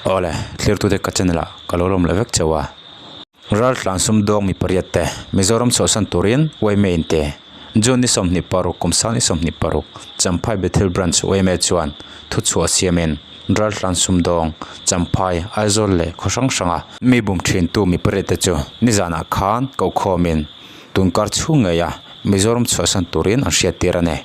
Awle, thlirtute ka channel ah ka lo lawm leh vek chauh a. Raltlan sumdawng mi pariat te Mizoram chhuahsan turin yma in te June ni 26 kum sang ni 26 Champhai Bethel Branch yma chuan thuchhuah siamin Raltlan sumdawng Champhai Aizawl leh khaw hrang hranga mi bum thintu mi pariat te chu nizanah khan kohkhawmin tunkar chhung ngeia Mizoram chhuahsan turin an hriattir a ni.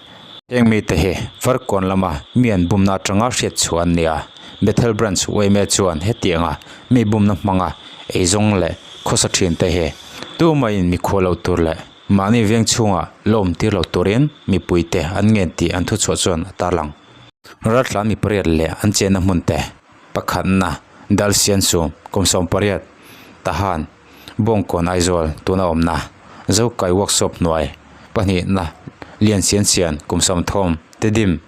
Heng mite hi Farkawn lama mi an bumna atanga hriat chhuah an ni a, Bethel Branch yma chuan hetianga mi bumna hmanga eizawng leh khawsa thin te hi tumah-in mikhua lo tur leh mahni veng chhunga la awm tir lo turin mipuite an ngen tih an thuchhuah chuan a tarlang. Raltlan mi pariat leh an chenna hmun te pakhatna Dalsian Sum kum 18 Tahan Bawngkawn Aizawl tuna awmna Zokai Workshop hnuai pahnihna Lian Sian Sian kum 30 Tedim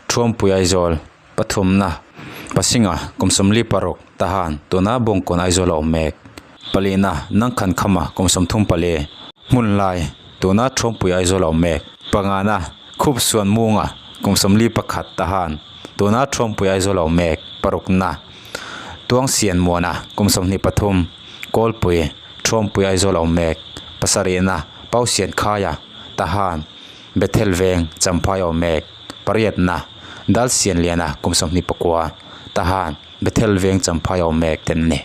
Thuampui Aizawl pathumna Pasinga kum 46 Tahan tuna Bawngkawn Aizawl a awm mek palihna Nangkhan Khama kum 34 hmun lai tuna Thuampui Aizawl a awm mek pangana Khupsuan Munga kum 41 Tahan tuna Thuampui Aizawl a awm mek parukna Tuangsian Muana kum 23 Kawlpui Thuampui Aizawl a awm mek pasarihna Pausian Khaia Tahan Bethel Veng Champhai a awm mek pariatna Dalsian Liana kum 29 Tahan Bethel Veng Champhai a awm mek ten a ni.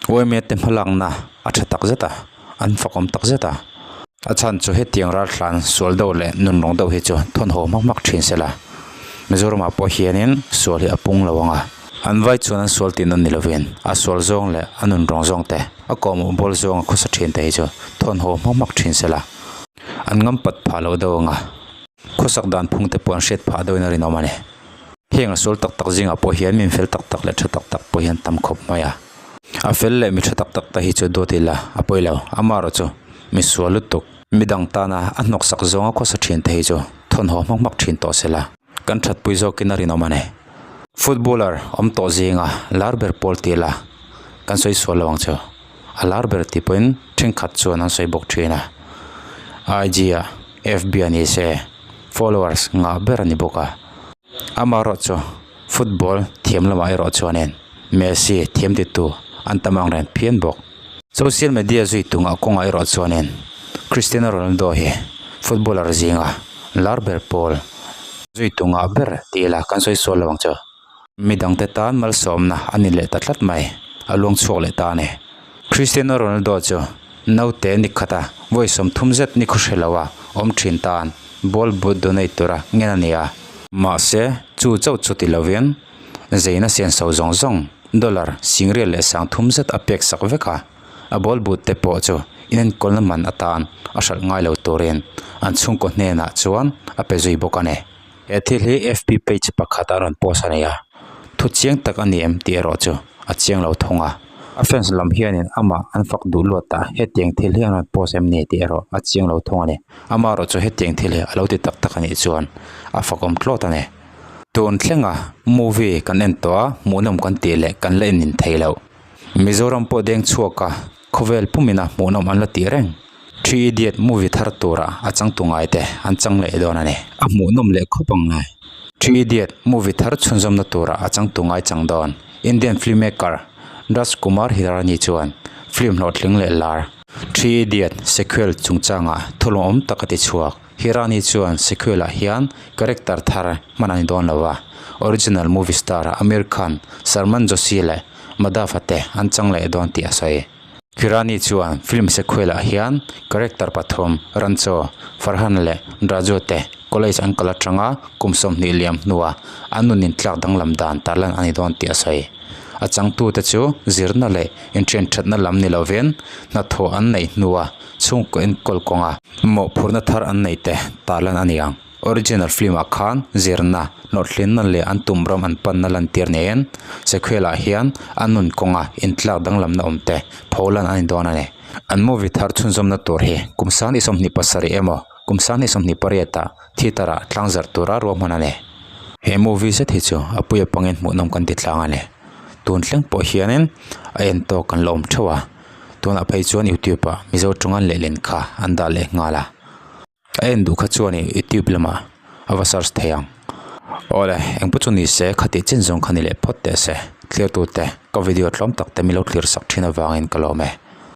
Yma te hmalakna a tha tak zet a, an fakawm tak zet a. A chhan chu hetiang raltlan sual deuh leh nun rawng deuh hi chu thawn haw hmak hmak thin se la, Mizoramah pawh hianin sual hi a pung lo ang a. An vai chuan an sual tihna ni lovin a sual zawng leh a nun rawng zawng te, a kawhmawh bawl zawnga khawsa thin te hi chu thawn haw hmak hmak thin se la, an ngam pat phah lo deuh ang a. Khawsak dan phung te pawh an hriat phah deuhin a rinawm a ni. Heng a sual tak tak zingah pawh hian min fel tak tak leh tha tak tak pawh hian tam khawp mai a. A fel leh mi tha tak tak te hi chu dawt ila a pawi lo, amaherawh chu mi sual lutuk. Midang tana a hnawksak zawnga khawsa thin te hi chu thawn haw hmak hmak thin tawh se la, kan thatpui zawkin a rinawm a ni. Footballer awm tawh zinga lar ber pawl ti ila kan sawi sual lo ang chu. A lar ber tih pawhin thenkhat chuan an sawi bawk thin a. IG ah FB a ni se followers ngah ber a ni bawk a. Amaherawh chu football thiam lamah erawh chuanin Messi thiam titu an tam ang reng phian bawk. Social media zui tungah kawngah erawh chuanin Cristiano Ronaldo hi footballer zinga lar ber pawl zui tungah ber tih ila kan sawi sual lo ang chu. Midangte tan malsawmna a ni leh ta tlat mai, a luang chhuak leh ta a ni. Cristiano Ronaldo chu naute ni khata vawi 30 zet ni khaw hre loa awm thin tan ball boot donate tura ngen a ni a. Mahse, chu chauh chu ti lovin zeina senso zawng zawng dollar singrial leh 30 zet a pek sak vek a, a ball boot te pawh chu inenkawlna man atan a hralh ngai lo turin an chhungkaw hnenah chuan a pe zui bawk a ni. He thil hi FB page pakhat a rawn post a ni a, thu chiang tak a ni em tih erawh chu a chiang lo thung a. A fans lam hianin amah an fak duh luat a, hetiang thil hi an rawn post em ni tih erawh a chiang lo thung a ni. Amaherawh chu hetiang thil hi a lo ti tak tak a nih chuan a fakawm tlawt a ni. Tun thlenga movie kan en tawh a, hmuhnawm kan tih leh kan la en nin thei loh. Mizoram pawh deng chhuak a, khawvel pumina hmuhnawm an la tih reng. Three Idiot movie thar tura a changtu ngai te an chang leh dawn a ni. A hmuhnawm leh khawp ang ngai. Three Idiot movie thar chhunzawmna tura a changtu ngai chang dawn. Indian filmmaker Raj Kumar Hirani chuan film hlawhtling leh lar Three Idiot sequel chungchangah thulawmawm tak a ti chhuak. Hirani chuan sequel ah hian character thar hman a ni dawn lo a, original movie star Aamir Khan, Sharman Joshi leh Madhav-a te an chang leh dawn tih a sawi. Hirani chuan film sequel ah hian character pathum Rancho, Farhan leh Raju te college an kal atanga kum 20 liam hnua an nun intlak danglam dan tarlan a ni dawn tih a sawi. A changtute chu zirna leh inthian thatna lam ni lovin hnathawh an neih hnua chhungkaw enkawl kawnga mawhphurhna thar an neih te tarlan a ni ang. Original film ah khan zirna, hlawhthlinna leh an tum ram an panna lantir niin sequel ah hian an nun kawnga intlak danglamna awm te pholan a ni dawn a ni. An movie thar chhunzawmna tur hi kum 2027 emaw kum 2028 ah theatre ah tlangzarh tura ruahman a ni. He movie zet hi chu a puia pangin hmuhnawm kan ti tlang a ni. Tun thleng pawh hianin a en tawk kan la awm theuh a, tunah phei chuan youtube ah Mizo tawng an lehlin kha an dah leh nghal a. A en duh kha chuan ih youtube lamah a va search thei ang. Awle, engpawh chu ni se, khati chin zawng kha ni leh phawt teh se. Thlir tute, ka video tlawm tak te min lo thlir sak thin avangin ka lawm e.